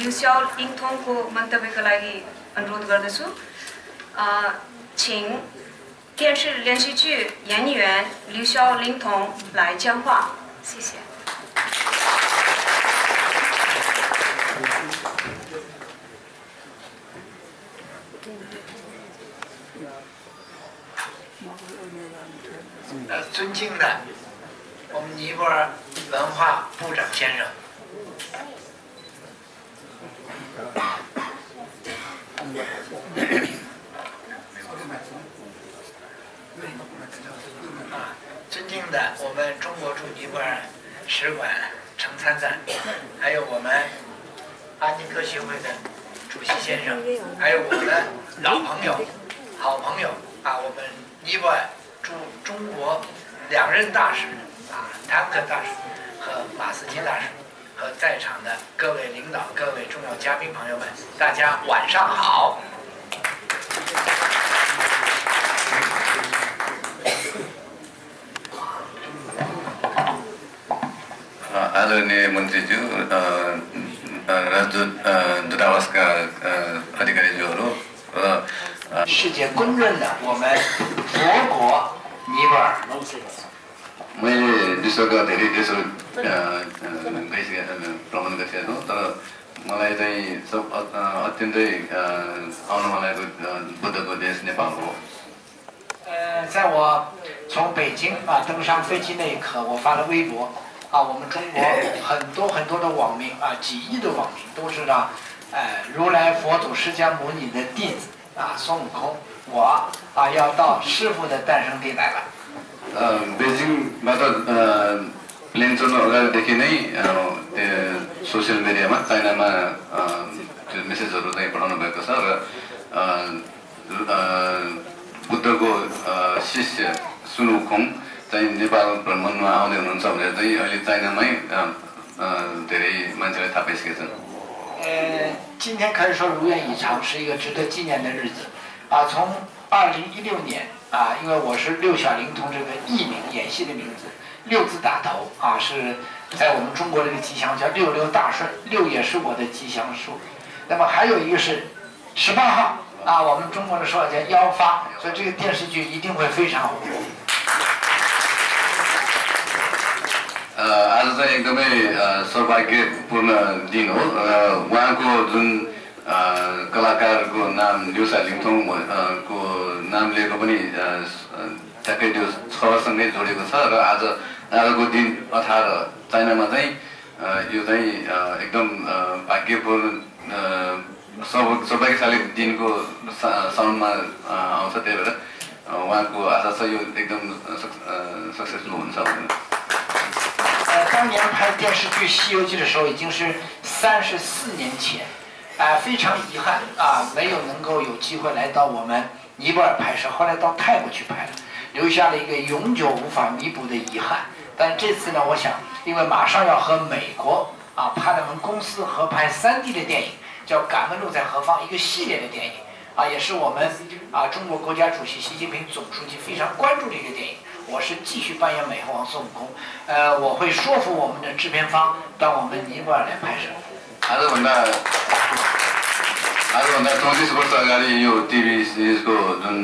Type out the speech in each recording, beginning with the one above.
ल्युस्याओ लिङथोङको मन्तव्यका लागि अनुरोध गर्दछु।请电视连续剧演员吕小玲彤来讲话，谢谢。尊敬的我们尼泊尔文化部长先生。尊敬的我们中国驻尼泊尔使馆程参赞，还有我们阿尼克协会的主席先生，还有我们的老朋友、好朋友我们尼泊尔驻中国2任大使坦克大使和马斯基大使，和在场的各位领导、各位重要嘉宾朋友们，大家晚上好。आदरणीय मन्त्रीज्यू राजदूत दूतावासका अधिकारीज्यूहरू र 世界公认的我们佛国尼泊尔。 मैले विश्वका धेरै देशहरू भ्रमण गरिसकेको छु तर मलाई चाहिँ अत्यन्तै आउन मन लागेको बुद्धको देश नेपाल हो 在我从北京登上飞机那一刻，我发了微博我们中国很多的网民几亿的网民都知道，如来佛祖释迦牟尼的弟子孙悟空，我要到师父的诞生地来了。 बेजिङबाट प्लेन चढ्नु अगाडिदेखि नै सोसियल मिडियामा चाइनामा त्यो मेसेजहरू चाहिँ पठाउनु भएको छ र बुद्धको शिष्य सुन वुकोङ चाहिँ नेपाल भ्रमणमा आउँदै हुनुहुन्छ भनेर चाहिँ अहिले चाइनामै धेरै मान्छेले थाहा पाइसकेका छन् 今天可以说如愿以偿，是一个值得纪念的日子从2016年因为我是六小龄童这个艺名演戏的名字，6字打头是在我们中国这个吉祥叫66大顺，6也是我的吉祥数。那么还有一个是18号我们中国的说法叫1发，所以这个电视剧一定会非常火。 आज चाहिँ एकदमै सौभाग्यपूर्ण दिन हो उहाँको जुन कलाकारको नाम ल्युसा लिङथोङ को नाम लिएको पनि ठ्याक्कै त्यो सहरसँगै जोडेको छ र आजको दिन 18 चाइनामा चाहिँ यो चाहिँ एकदम भाग्यपूर्ण सौभाग्यशाली दिनको साउन्डमा आउँछ त्यही भएर उहाँको आशा छ यो एकदम सक्सेसफुल हुन्छ भनेर 当年拍电视剧《西游记》的时候，已经是34年前，非常遗憾没有能够有机会来到我们尼泊尔拍摄，后来到泰国去拍了，留下了一个永久无法弥补的遗憾。但这次呢，我想，因为马上要和美国派了们公司合拍3D 的电影，叫《敢问路在何方》，一个系列的电影也是我们中国国家主席习近平总书记非常关注的一个电影。 我是继续扮演美猴王孙悟空，我会说服我们的制片方到我们尼泊尔来拍摄。आजभन्दा 34 वर्ष अगाडि यो टिभी सिरिजको जुन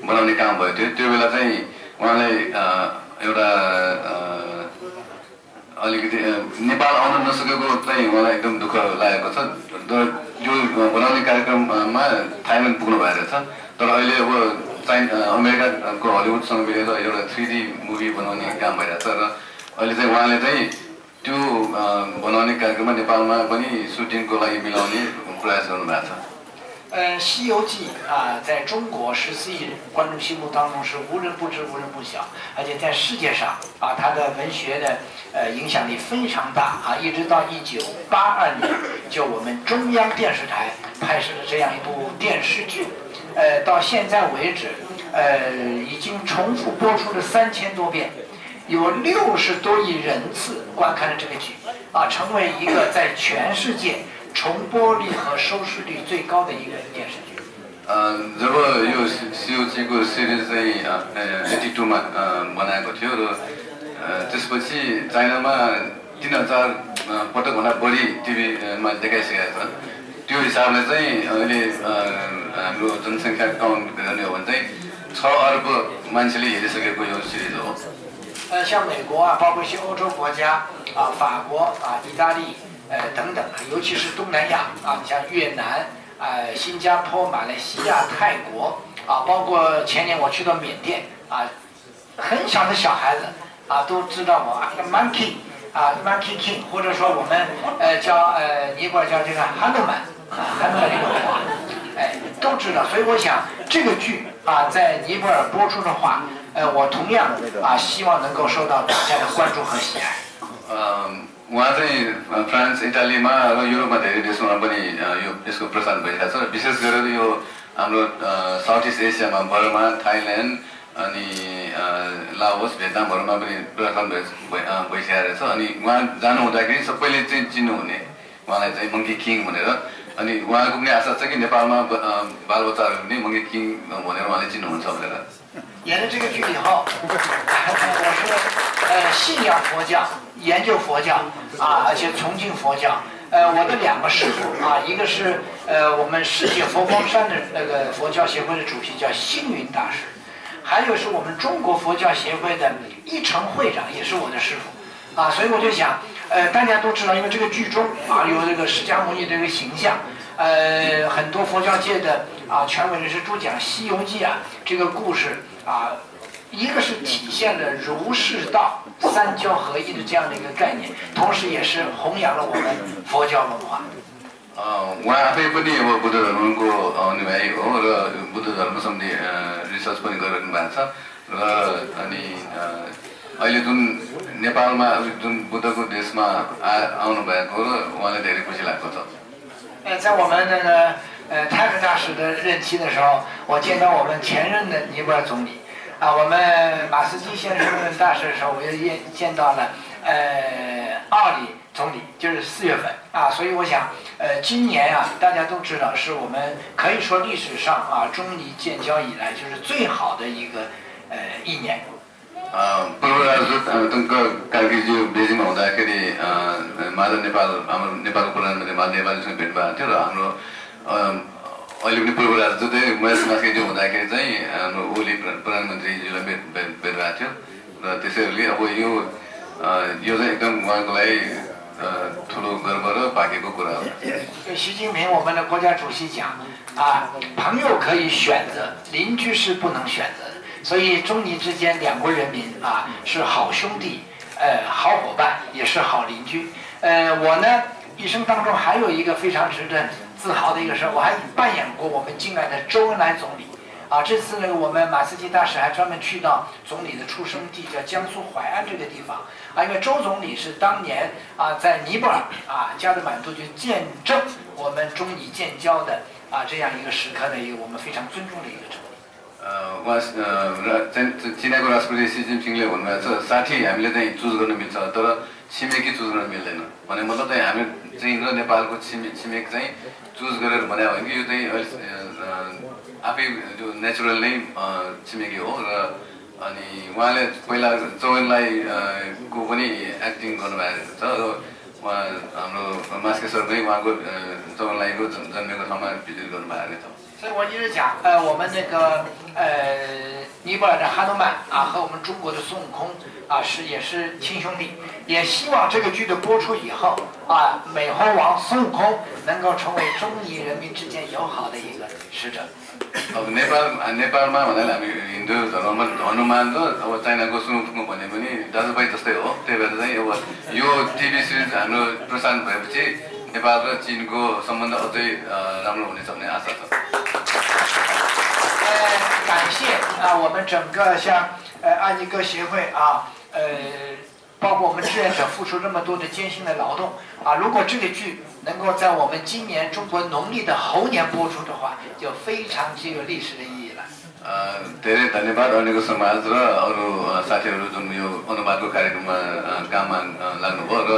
बनाउने काम भयो त्यो बेला चाहिँ उहाँले एउटा अलिकति नेपाल आउन नसकेको चाहिँ उहाँलाई एकदम दुःख लागेको छ यो बनाउने कार्यक्रममा थाइल्यान्ड पुग्नु भएको छ तर अहिले अब अमेरिकाको हलिउडसँग मिलेर एउटा 3D मुभी बनाउने काम भइरहेको छ र अहिले चाहिँ उहाँले चाहिँ त्यो बनाउने कार्यक्रममा नेपालमा पनि सुटिङको लागि मिलाउने प्रयास गर्नुभएको छ 西游记在中国14亿观众心目当中是无人不知、无人不晓，而且在世界上它的文学的影响力非常大一直到1982年，就我们中央电视台拍摄的这样一部电视剧。 到现在为止，已经重复播出了3000多遍，有60多亿人次观看了这个剧，成为一个在全世界重播率和收视率最高的一个电视剧。जब यो सिओजीको सिरिज चाहिँ 82 मा बनाएको थियो र त्यसपछि चाइनामा 3000 पटकभन्दा बढी टिभी रूपमा देखाइसकेको छ त्यो हिसाबले चाहिँ अहिले हाम्रो जनसङ्ख्या काउन्ट गर्ने हो भने चाहिँ 6 अर्ब मान्छेले हेरिसकेको यो सिरिज हो像美国啊，包括一些欧洲国家啊，法国啊、意大利等等，尤其是东南亚啊，你像越南、新加坡、马来西亚、泰国啊，包括前年我去到缅甸啊，很小的小孩子啊都知道我Monkey 啊 Monkey King， 或者说我们叫尼泊尔叫这个哈努曼哈努曼这个话，都知道。所以我想这个剧啊，在尼泊尔播出的话。我同样啊，希望能够受到大家的关注和喜爱。उहाँ चाहिँ फ्रान्स इटालीमा र युरोपमा धेरै देशमा पनि यसको प्रसार भइरहेको छ विशेष गरेर यो हाम्रो साउथ इस्ट एसियामा बर्मा थाइल्यान्ड अनि लाओस भियतनामहरूमा पनि प्रसार भइसकेको रहेछ अनि उहाँ जानु हुँदाखेरि सबैले चाहिँ चिन्नुहुने उहाँलाई चाहिँ मङ्की किङ भनेर अनि उहाँको पनि आशा छ कि नेपालमा बालबच्चाहरू पनि मङ्की किङ भनेर उहाँले चिन्नुहुन्छ भनेर演了这个剧以后，我是信仰佛教，研究佛教啊，而且崇敬佛教。我的2个师父啊，一个是我们世界佛光山的那个佛教协会的主席叫星云大师，还有是我们中国佛教协会的一成会长，也是我的师父啊。所以我就想，大家都知道，因为这个剧中啊有这个释迦牟尼这个形象。很多佛教界的啊权威人士都讲《西游记》啊这个故事啊，一个是体现了儒释道三教合一的这样的一个概念，同时也是弘扬了我们佛教文化。उहाँ आफै पनि अब बुद्ध धर्मको अनुयायी हो र बुद्ध धर्म सम्बन्धी रिसर्च पनि गरिरहनु भएको छ र अनि अहिले जुन नेपालमा जुन बुद्धको देशमा आउनु भएको र उहाँलाई धेरै खुसी लागेको छ在我们那个泰克大使的任期的时候，我见到我们前任的尼泊尔总理啊，我们马斯基先生任大使的时候，我又见到了奥里总理，就是4月份啊，所以我想今年啊，大家都知道是我们可以说历史上啊中尼建交以来就是最好的一个1年。पूर्व राजदूत टङ्क कार्कीज्यू बेजिङमा हुँदाखेरि माधव नेपाल हाम्रो नेपालको प्रधानमन्त्री माधव नेपालजीसँग भेट भएको थियो र हाम्रो अहिले पनि पूर्व राजदूतै महेश मास्केज्यू हुँदाखेरि चाहिँ हाम्रो ओली प्रधानमन्त्रीज्यूलाई भेट भएको थियो र त्यसैले अब यो चाहिँ एकदम उहाँको लागि ठुलो गर्व र भाग्यको कुरा हो 习近平我们的国家主席讲啊，朋友可以选择，邻居是不能选择的。所以中尼之间2国人民啊是好兄弟，好伙伴，也是好邻居。我呢一生当中还有一个非常值得自豪的一个事，我还扮演过我们敬爱的周恩来总理。啊，这次呢我们马斯基大使还专门去到总理的出生地，叫江苏淮安这个地方啊，因为周总理是当年啊在尼泊尔啊加德满都就见证我们中尼建交的啊这样一个时刻的一个我们非常尊重的一个总理。उहाँ चिनाको राष्ट्रपति सी जिनपिङले भन्नुभएको छ साथी हामीले चाहिँ चुज गर्न मिल्छ तर छिमेकी चुज गर्न मिल्दैन भने मतलब चाहिँ हामी चाहिँ र नेपालको छिमेक चाहिँ चुज गरेर भने हो कि यो चाहिँ आफै जो नेचुरल नै छिमेकी हो र अनि उहाँले पहिला चौहानलाई को पनि एक्टिङ गर्नुभएको छ र उहाँ हाम्रो मास्के सर पनि उहाँको चौहानलाईको जन्मेको ठाउँमा भिजिट गर्नुभएको छ所以我一直讲，我们那个尼泊尔的哈努曼啊，和我们中国的孙悟空啊，也是亲兄弟。也希望这个剧的播出以后啊，美猴王孙悟空能够成为中尼人民之间友好的一个使者。अब नेपालमा भन्नाले हामी हिन्दू धर्ममा हनुमान र अब चाइनाको सुनुफुङ्गो भने पनि दाजुभाइ जस्तै हो त्यही भएर चाहिँ अब यो टिभी सिरिज हाम्रो प्रसारण भएपछि नेपाल र चीनको सम्बन्ध अझै राम्रो हुनेछ भन्ने आशा छ 感谢啊，我们整个像安妮歌协会啊，包括我们志愿者付出这么多的艰辛的劳动啊，如果这个剧能够在我们今年中国农历的猴年播出的话，就非常具有历史的意义了。धेरै धन्यवाद अहिलेको समाज र अरू साथीहरू जुन यो अनुवादको कार्यक्रममा काममा लाग्नुभयो र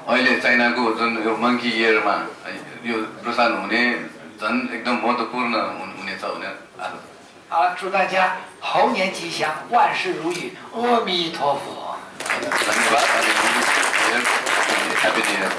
अहिले चाइनाको जुन यो मङ्की इयरमा यो प्रसारण हुने झन् एकदम महत्त्वपूर्ण हुनेछ भन्ने आशा छ 好，祝大家猴年吉祥，万事如意，阿弥陀佛。 धन्यवाद अनि Happy New Year